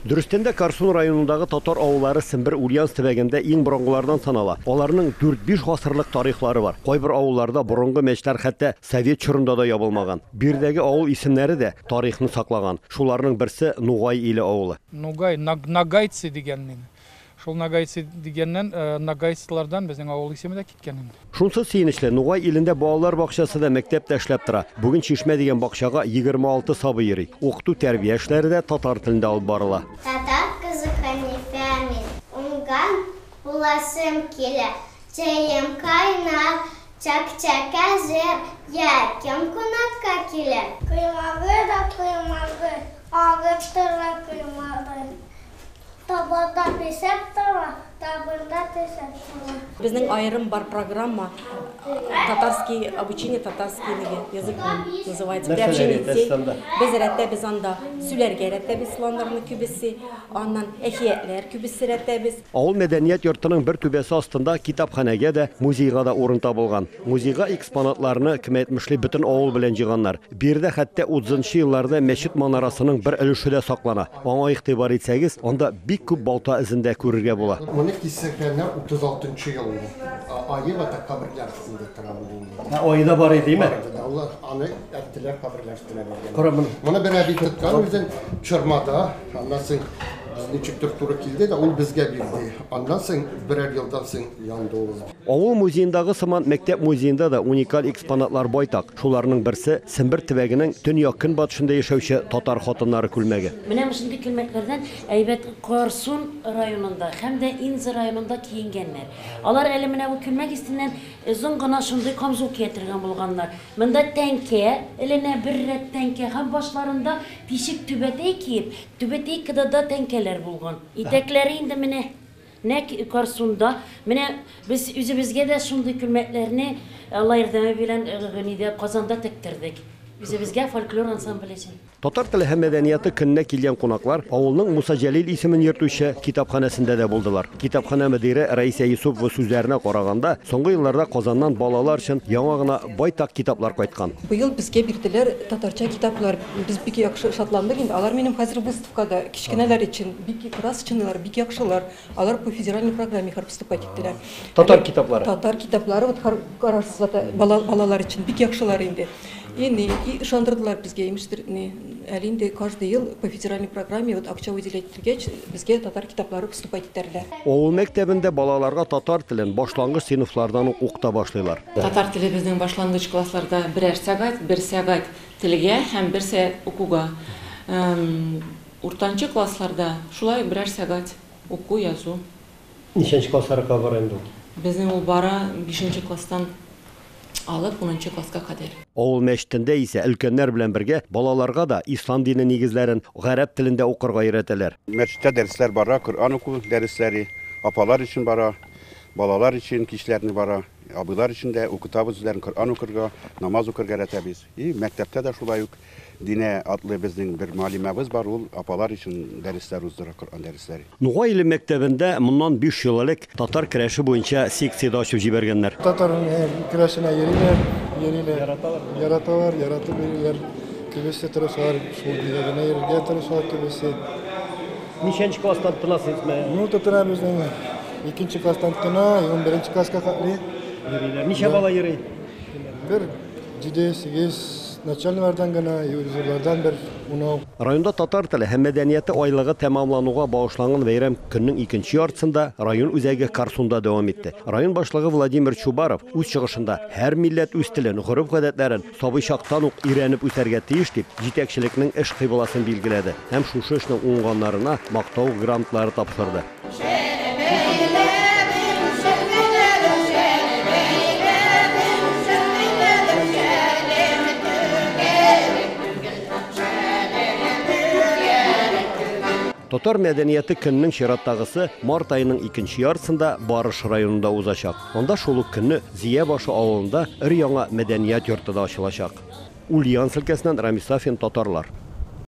Дөрестән дә, Карсун районындагы татар авыллары Сембер-Ульяновск төбәгендә иң борынгылардан санала. Аларның дүрт-биш гасырлык тарихлары бар. Кайбер авылларда борынгы мәчетләр хәтта совет чорында да ябылмаган. Биредәге авыл исемнәре дә тарихны саклаган. Шуларның берсе, Нугай Иле авылы. Нугай, нагайцы дигән инде. Шул нагайцы дигәннән, нагайцылардан безнең авыл исеме дә киткән инде. Шунсы сөенечле, Нугай Илендә балалар бакчасы да, мәктәп тә эшләп тора. Бүген Чишмә дигән бакчага 26 сабый йөри. Укыту-тәрбия эшләре дә татар телендә алып барыла. Татар кызы Хәнифә мин, Уңган буласым килә. Чәем кайнар, чәк-чәк әзер, Я, кем кунакка килә? Коймагы да коймагы, Агып тора коймагы. Табада пешеп тора, табында төшеп тора. Безнең аерым бар программа татарский обучение татарский язык называется. При общении детей. Без рәтәбез анда сүләргә рәтәбез слоннарны күбесе, аннан әкиятләр күбесе рәтәбез. Авыл мәдәният йортының бер түбәсе астында китапханәгә дә, музейга да урын табылган. Музейга экспонатларны, кем әйтмешли, бөтен авыл белән җыйганнар. Биредә хәтта утызынчы елларда мәчет манарасының бер өлеше дә саклана. Аңа игътибар итсәгез, анда бик күп балта эзен дә күрергә була. Моны кисергәннәр 36 нчы елны. Ае бата каберләр өстендә тора бу инде. Ә ае да бар иде, димме? Бар иде дә. Алар аны әттеләр каберләр өстенә биргәннәр. Кара моны. Моны бер әби тоткан үзен чормада. Аннан соң без ничектер туры килде дә, ул безгә бирде. Аннан соң берәр елдан соң янды ул. Авыл музеендагы сыман мәктәп музеенда да уникаль экспонатлар байтак. Шуларның берсе, Сембер төбәгенең төньяк-көнбатышында яшәүче татар хатыннары күлмәге. Менә шундый күлмәкләрдән әйбәт Карсун районында һәм дә Инза районында киенгәннәр. Алар әле менә бу күлмәк өстеннән озын гына шундый камзул кия торган булганнар. Монда тәңкә эленә, бер рәт тәңкә һәм башларында тишек түбәтәй киеп, түбәтәйкада да тәңкәләр булган. Итәкләре инде менә. Нәкъ Карсунда. Менә без үзебезгә дә шундый күлмәкләрне Алла ярдәме белән Гөнидә Казанда тектердек. Үзебезгә фольклор ансамбле өчен. Татар теле һәм мәдәнияты көненә килгән кунаклар авылның Муса Җәлил исемен йөртүче китапханәсендә дә булдылар. Китапханә мөдире Раисә Юсупова сүзләренә караганда, соңгы елларда Казаннан балалар өчен яңа гына байтак китаплар кайткан. Быел безгә бирделәр татарча китаплар. Без бик яхшы шатландык инде. Алар минем хәзер выставкада. Кечкенәләр өчен бик красочныйлар, бик яхшылар. Алар по федеральной программе хәр поступать иттеләр. Татар китаплары. Татар китаплары, вот карарсыз, балалар өчен бик яхшылар инде. И ни, и ышандырдылар безгә, имештер, ни, әле инде каждый ел по федеральной программе вот акча выделять ителгәч, безгә татар китаплары поступать итәрләр. Авыл мәктәбендә балаларга татар телен башлангыч сыйныфлардан ук укыта башлыйлар. Татар теле безнең башлангыч классларда берәр сәгать, бер сәгать телгә һәм бер сәгать укуга. Уртанчы классларда шулай ук берәр сәгать уку, язу. Ничәнче классларга бара инде ул? Безнең ул бара бишенче класстан алып унынчы класска кадәр. Авыл мәчетендә исә өлкәннәр белән бергә балаларга да ислам дине нигезләрен гарәп телендә укырга өйрәтәләр. Мәчеттә дәресләр бара, Коръән уку дәресләре апалар өчен бара, балалар өчен кичләрне бара, абыйлар өчен дә укытабыз үзләрен Коръән укырга, намаз укырга өйрәтәбез. И мәктәптә дә шулай ук Динә атлы безнең бер мөгаллимәбез бар, ул апалар өчен дәресләр уздыра, Коръән дәресләре. Нугай Иле мәктәбендә моннан биш ел элек татар көрәше буенча секция дә ачып җибәргәннәр. Татар көрәшенә йөриләр, йөриләр. Яраталар? Яраталар, яратып йөриләр. Күбесе тырышалар, шул дигә генә йөрергә тырыша күбесе. Ничәнче класстан тотынасыз менә? Ну, тотына безнең икенче класстан тотына, унберенче класска хәтле. Йөриләр. Ничә бала йөри? Бер җиде-сигез начальныйлардан гына, зурлардан бер унау. Районда татар теле һәм мәдәнияте айлыгы тәмамлануга багышланган бәйрәм көннең икенче яртысында район үзәге Карсунда дәвам итте. Район башлыгы Владимир Чубаров үз чыгышында һәр милләт үз телен, гореф-гадәтләрен сабый чактан ук өйрәнеп үсәргә тиеш дип, җитәкчелекнең эш кыйбласын билгеләде һәм шушы эшнең уңганнарына Мактау грамоталары тапшырды. Татар мәдәнияте көненең чираттагысы март аеның икенче яртысында Барыш районында узачак. Анда шул ук көнне Зия башы авылында өр-яңа мәдәният йорты да ачылачак. Ульяновск өлкәсеннән Рамис Сафин, Татарлар.